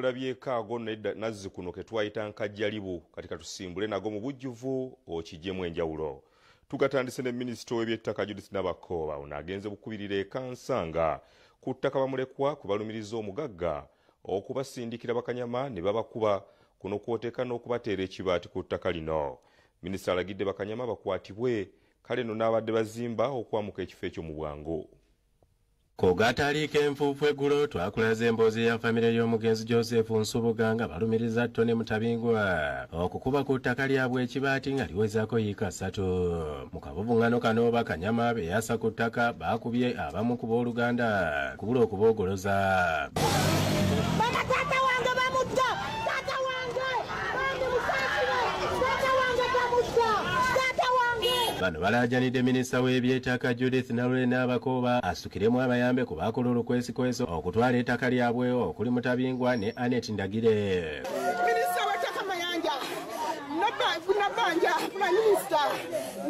Golabyeko ago nazzi kuno ke twayita nkajjalibu kati katusimbule nago mu bujjuvu okiggyemu enjawulo. Tugatandise ne minisita w'ebyettaka Judith Nabakooba ono agenze bukubirira e Kansanga ku ttaka bamulekwa kubalumiriza omugagga okubasindikira bakanyama ne babakuba kuno kwoteeka n'okubateera ekibaati ku ttaka lino. Minisita alagidde bakanyama bakwatibwe kale nno n'abadde bazimba okwamuka ekifo ekyo mu bwangu. Kogataliiko enfuufu eggulo twakulaze emboozi ya famire y'omugenzi Joseph Nsubuga nga balumiriza Tony Mutabingwa okukuba ku ttaka lyabwe ekibaati nga liwezaako yiika 3. Mu kavuvuŋŋano kano bakanyama be yasa ku ttaka baakubye abamu ku booluganda kubula okuboogoloza. Baba taata wange bamutta! Taata wange! Bambi musaasire! Taata wange bamutta! Taata wange! Bano balaajanidde minisita w'ebyettaka Judith Nalule Nabakooba asukiremu abayambe ku baakola olukwesikweso okutwala ettaka lyabwe okuli Mutabingwa ne Annet Ndagire. Minisita w'ettaka Mayanja, Nabbanja, Minisita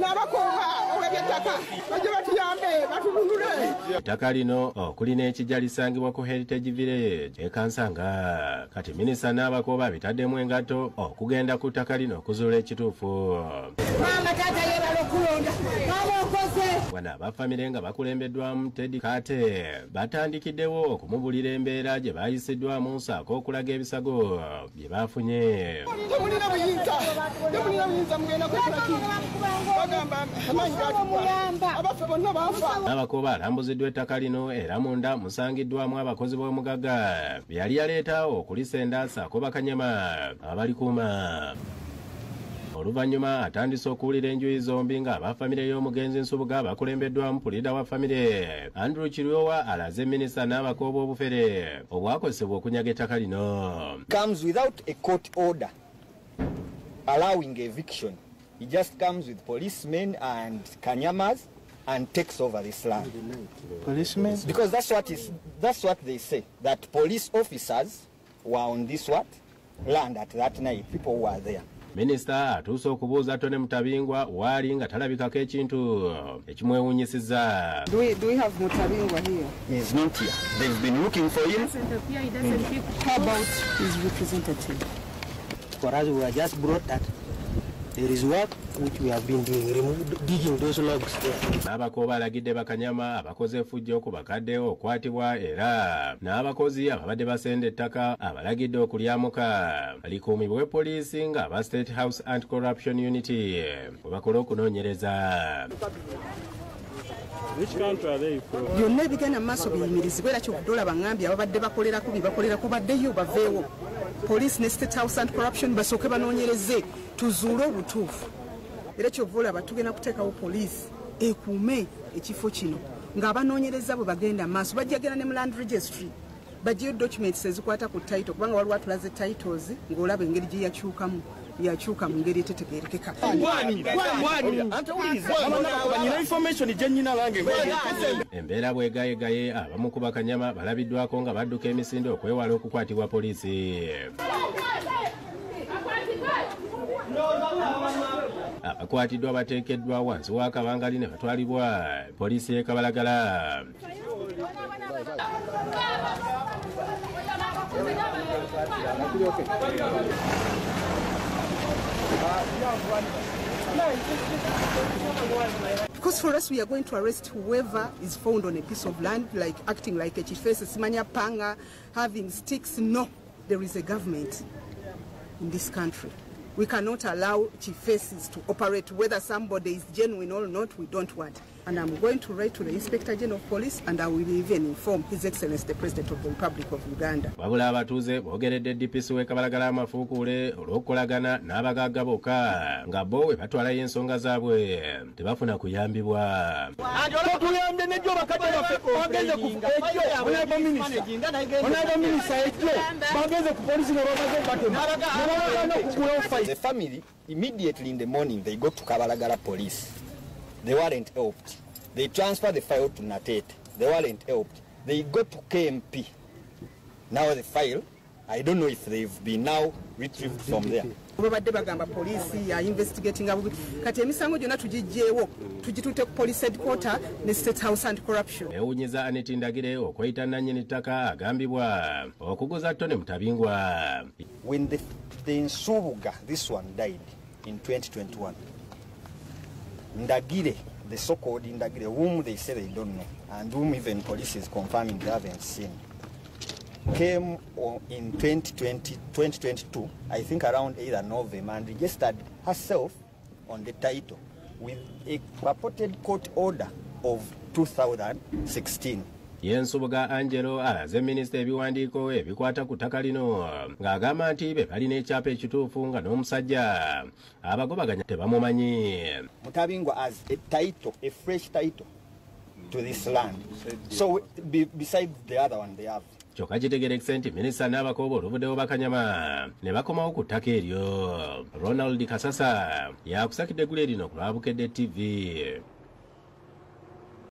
Nabakooba ow'ebyettaka bajje batuyambe batununule. Ettaka lino okuli n'ekijja lisangibwa ku Heritage Village e Kansanga. Kati minisita Nabakooba abitaddemu engatto okugenda ku ttaka lino okuzuula ekituufu. Maama taata yeebala okulonda. Maama okoze. Wano abafamire nga bakulembeddwamu Teddy Kate batandikiddewo okumubulira embeera gye baayisiddwamu ssaako okulaga ebisago bye baafunye. Temulina buyinza, temulina buyinza mugenda kukola ki? Bagamba amaanyi gatukuba, abaffe bonna baafa. Nabakooba alambuziddwa ettaka lino era munda musangiddwamu abakozi b'omugagga be yali yaleeta okulisenda ssaako bakanyama abalikuuma. Oluvannyuma atandise okuwulira enjuyi zombi ng'abafamire y'omugenzi Nsubuga bakulembeddwamu puliida wa famire Andrew Kiryowa alaze minisita Nabakooba obufere obwakozesebwa okunyaga ettaka lino. Comes without a court order allowing eviction. He just comes with policemen and kanyamas and takes over this land. Policemen? Because that's what they say, that police officers were on this what? Land at that night. People were there. Minisita atuuse okubuuza Tony Mutabingwa waali nga talabikako ekintu ekimwewuunyisizza. Do we have Mutabingwa here? He is not here. They've been looking for him. How about his representative? For us, we were just brought that there is work which we have been doing, digging those logs there. Nabakooba alagidde bakanyama abakoze effujjo ku bakadde okwatibwa era n'abakozi ababadde basenda ettaka abalagidde okulyamuka likuumibwe poliisi nga aba State House Anti-Corruption Unit bwe bakola okunoonyereza. Which country are they from? Byonna ebigenda mu maaso biyimirizibwe era kyovudde olaba ngambye ababadde bakolerako bye bakolerako baddeyo baveewo. Police ne State House Anti-Corruption basooke banoonyereze tuzuule obutuufu. Era kyova olaba tugenda kuteekawo poliisi ekuume ekifo kino ng'abanoonyereza bwe bagenda mu maaso bajja genda ne mu land registry baggyeyo documents ezikwata ku title kubanga waliwo atulaze titles ng'olaba engeri gye yakyukamu yakyuka mu ngeri etetegeerekeka. Embeera bwegayegaye abamu ku bakanyama balabiddwako nga badduka emisinde okwewala okukwatibwa poliisi. Abakwatiddwa bateekeddwa wansi w'akabangali ne batwalibwa poliisi y'e Kabalagala. Because for us, we are going to arrest whoever is found on a piece of land, like acting like a chifese, simanya panga, having sticks. No, there is a government in this country. We cannot allow chifeses to operate, whether somebody is genuine or not, we don't want. And I'm going to write to the Inspector General of Police and I will even inform His Excellency the President of the Republic of Uganda. Wabula abatuuze boogeredde DPC w'e Kabalagala amafuukuule olw'okukolagana n'abagagga bokka nga bo we batwalayo ensonga zaabwe tebafuna kuyambibwa. Totuyambye nejjo bakadde baffe bagenze ku ejjo honorable minister ejjo bagenze ku polisi nga bamaze batema ne babagaana okugulawo fayiro. The family immediately in the morning they go to Kabalagala police. They weren't helped. They transferred the file to Natete. They weren't helped. They go to KMP. Now the file I don't know if they've been now retrieved from there. Babadde bagamba poliisi ya investigatinga bubi, kati emisango gyonna tugiggyewo tugitutte ku police headquarter ne State House and Corruption. Ewunyiza Annet Ndagire okweyita nannyini ttaka agambibwa okuguza Tony Mutabingwa. When the Nsubuga, this one died in 2021, Ndagire, the so-called Ndagire, whom they say they don't know and whom even police is confirming they haven't seen, came in 2022, I think around either November, and registered herself on the title with a purported court order of 2016. Ye Nsubuga Angelo alaze minisita ebiwandiiko ebikwata ku ttaka lino ng'agamba nti be balina ekyapa ekituufu nga n'omusajja abagobaganya tebamumanyi. Mutabingwa has a title, a fresh title to this land. So besides the other one they have. Kyokka kitegerekese nti minisita n'abakooba oluvuddewo bakanyama ne bakomawo ku ttaka eryo. Ronald Kasasa yakusakidde eggulire lino ku lwa Bukedde TV.